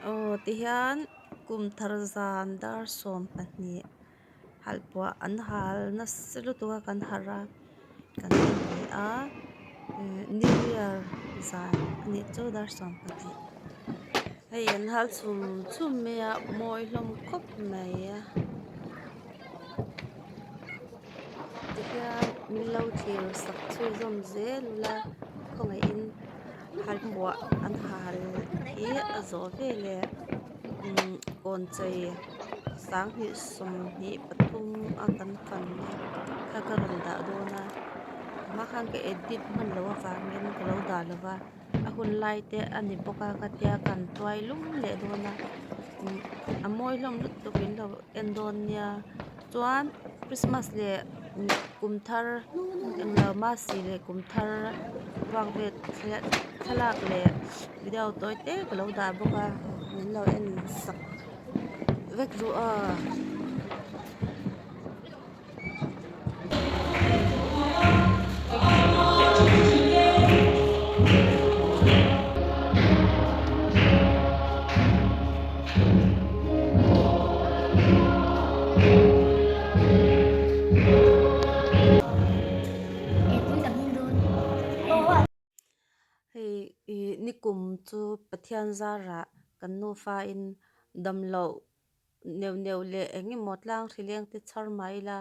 Aw tihian kum thar zan dar 20 halpuah an hal nasa lutuk a kan harh a kan en leh a ihh new year zan a nih chu dar 20 hei an hal chum chum mai a mawi hlawm khawp mai a tihian min lo thlir sak chhunzawm zel ula khawngaihin halpuah an hal hi a zawh veleh umm kawn chei 2023 a kan fanna kha ka rawn dah dawn a a hma khan ka edit hman loh avangin ka lo dah lo va a hun lai te a ni bawk a ka tia kan tuai lum leh dawn a umm a mawi hlawm lutuk in lo en dawn nia chuan christmas leh kum thar englo masi leh kum thar ruak vel thlalak leh video tawi te ka lo dah bawk a min lo en sak vek duh a. Hei ih nikum chu Pathian zarah kan nufa in damloh neuh neuh leh eng emaw tlang hri leng te chhar mah ila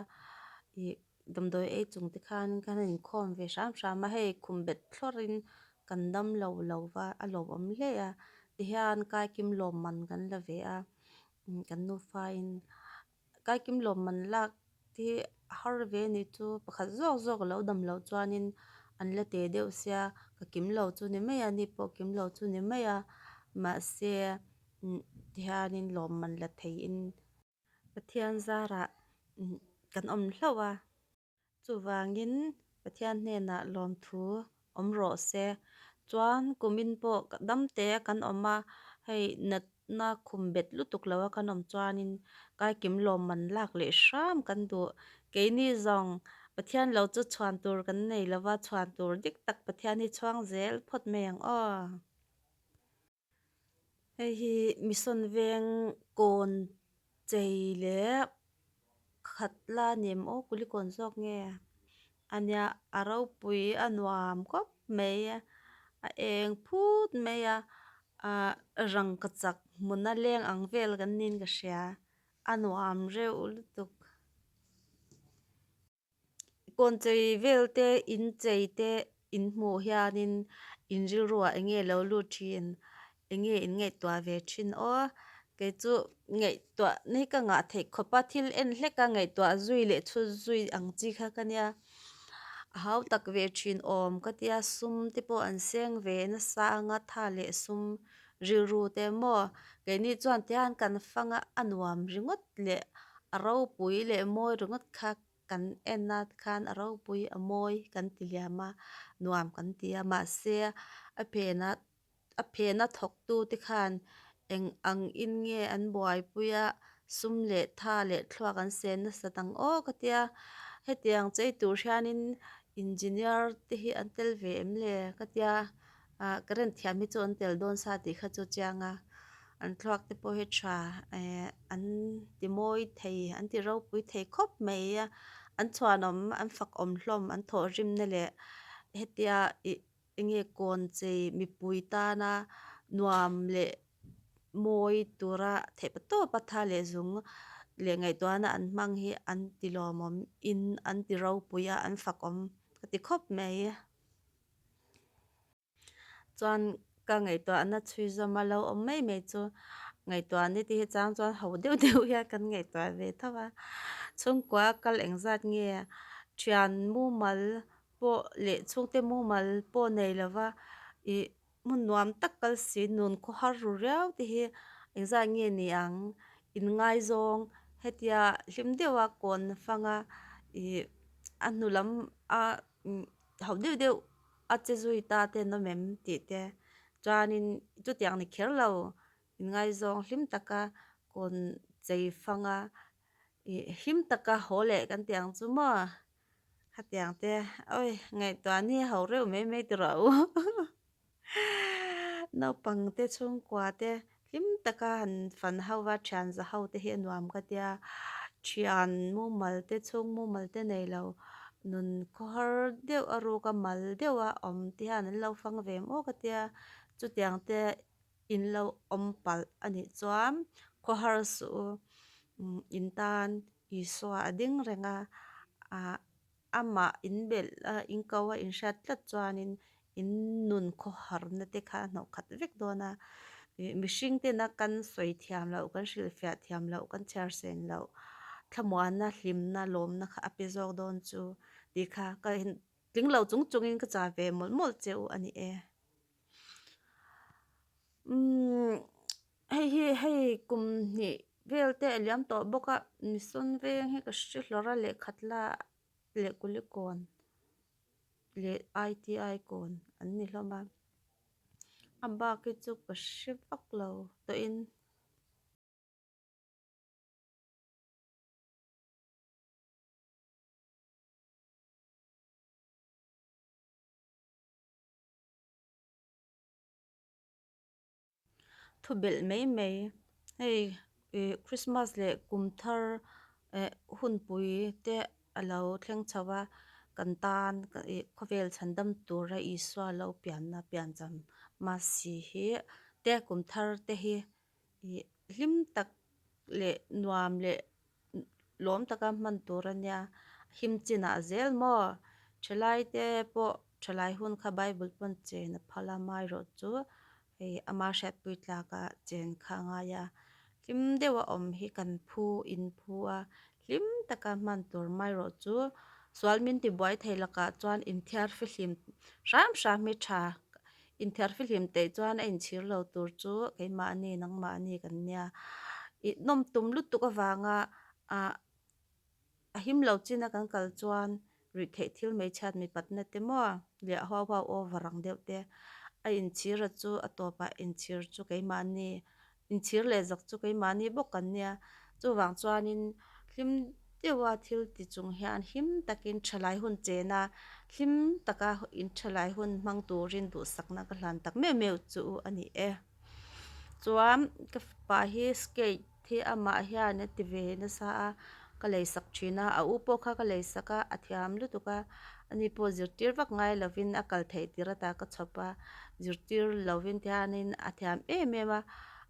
ih damdawi ei chung te khan kan han inkhawm ve hram hram a hei khum bet thlawrh in kan dam lo lo va a lawmawm hle a tihian kaikim lawmman kan la ve a kan nufa in kaikim lawmman lak te hi a har ve a nih chu pakhat zawk zawk a lo dam loh chuanin an la teh deuh sia ka kim lo chu ni mai a ni pawh kim lo chu ni mai a mahse tihianin lawmman la theihin Pathian zarah kan awm hlauh a. Chuvangin Pathian hnenah lawmthu awm rawh se. Chuan kumin pawh dam te a kan awm a, hei natna khum bet lutuk lo a kan awm chuanin kaikim lawmman lak leh hram kan duh. Keini zawng Pathian lo chu chhuan tur kan nei lo va, chhuan tur dik tak Pathian hi chhuang zel phawt mai ang aw. Hei hi Mission veng kawn chei leh khat la ni em aw kulikawn zawk nge a nia a ropui a nuam khawp mai a eng phut mai a ah rangkachak hmuna leng ang vel kan niin ka hria a nuam reuh lutuk. Kawn chei vel te in chei te in hmuh hianin in rilruah eng nge lo lut thin eng nge in ngaihtuah ve thin aw kei chu ngaihtuah na hi ka ngah theih khawp a thil en hlek a ngaihtuah zui leh chhut zui ang chi kha ka nia a hau tak ve thin awm ka tia sum te pawh an seng ve nasa anga tha leh sum rilru te maw keini chuan tihian kan fang a a nuam ringawt leh a ropui leh mawi ringawt kha kan en a tikhan a ropui a mawi kan ti liam a nuam kan ti a mahse a phen a a phena thawk tu te khan eng ang in nge an buaipui a sum leh tha leh thluak an sen nasat ang aw ka tia hetiang chei tur hianin engineer te hi an tel ve em le ka tia. Ah current thiam hi chu an tel dawn sa tih kha chu chiang a an thluak te pawh hi tha eh an ti mawi thei an ti ropui thei khawp mai a an chhuanawm an fakawm hlawm an thawhrim na leh hetia ih enge kawn chei mipui tana nuam leh mawi tura theih pa tawp a tha leh zung leh ngaihtuahna an hmang hi an ti lawmawm in an ti ropui a an fakawm ka ti khawp mai. Chuan ka ngaihtuahna chhui zawm a lo awm mai mai chu ngaihtuahna te hi chang chuan ho deuh deuh hian kan ngaihtuah ve tho a chhungkua kal engzat nge thian mumal pawh leh chhungte mumal pawh nei lova ih hmun nuam tak kal si nun khawhar ru riau te hi engzat nge ni ang inngaizawng hetia hlim deuha kawn fanga ih a hnu lam a. Hauh deuh deuh a che zui ta te an awm em tih te chuanin chutiang ni kher lo inngaizawng hlim taka kawn chei fanga ih hlim taka haw leh kan tih ang chu maw khatiang te awi ngaihtuah ni ho reuh mai mai ti rawh u naupang te chhungkua te. Hlim taka han fan ho va thian za ho te hi a nuam ka tia. Thian mumal te chhung mumal te nei lo nun khawhar deuh a ruk a mal deuh a awm te hian an lo fang ve maw ka tia. Chutiang te in lo awm palh a nih chuan khawhar suh u in tan Isua a ding reng a ah amah in belh a in ko a in hriat tlat chuanin in nun khawharna te kha a hnawh khat vek dawn a ih mihring tena kan sawi thiam loh kan hrilhfiah thiam loh kan chhiar sen loh thlamuanna hlimna lawmna kha a pe zawk dawn chu tih kha ka tling lo chung chungin ka chah ve mawlh mawlh che u a ni e. Umm hei hi hei kum hnih vel te a liam tawh bawk a mison veng hi ka hre hlawr a lehkhat la leh kulikawn leh I_T_I kawn an ni hlawm a a bak hi chu ka hre vak lo tawhin. Thu belh mai mai hei ih Christmas leh kum thar eh hunpui te a lo thleng chho a kan tan ih khawvel chhan dam tura Isua lo pianna piancham masi hi te kum thar te hi ih hlim tak leh nuam leh lawm taka hman tur a nia him chinah zel maw thalai te pawh thalai hun kha bible pawn chen a phal a amaherawh chu hei ama hriatpui tlaka chen kha a ngai a hlim deuh a awm hi kan phu in phu a hlim taka hman tur amaherawh chu sual min tibuai thei lakah chuan inthiar fihlim hram hram hi tha. Inthiar fihlim teih chuan a inchhir lo tur chu keimahni nangmahni kan nia. Ih nawm tum lutuk avanga ah a him lo chin a kan kal chuan ruih theih thil hmeichhiat mipatna te maw leh huau huau over ang deuh te a inchhir a chu a tawpah inchhir chu keimahni Inchhir leh zak chu keimahni bawk kan nia. Chuvang chuanin hlim deuha thil ti chung hian him takin thalai hun chen a, hlim taka in thalai hun hmang turin duhsakna ka hlan tak meuh meuh chu a ni e. Chuan ka fapa hi skate hi amah hian a ti ve nasa a, ka leisak thin a, a u pawh kha ka leisak a, a thiam lutuk a, ani pawh zirtir vak ngai lovin a kal theih tir ata ka chhawp a. Zirtir lovin tihianin a thiam em em a,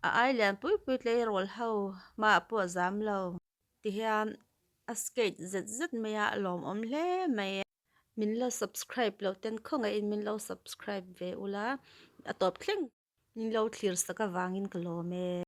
a ai lian pui pui tleirawl ho hmaah pawh a zam lo. Tihian a skate zet zet mai a, a lawmawm hle mai. Min lo subscribe loh ten khawngaihin min lo subscribe ve ula, a tawp thleng. Min lo thlir sak avangin ka lawm e.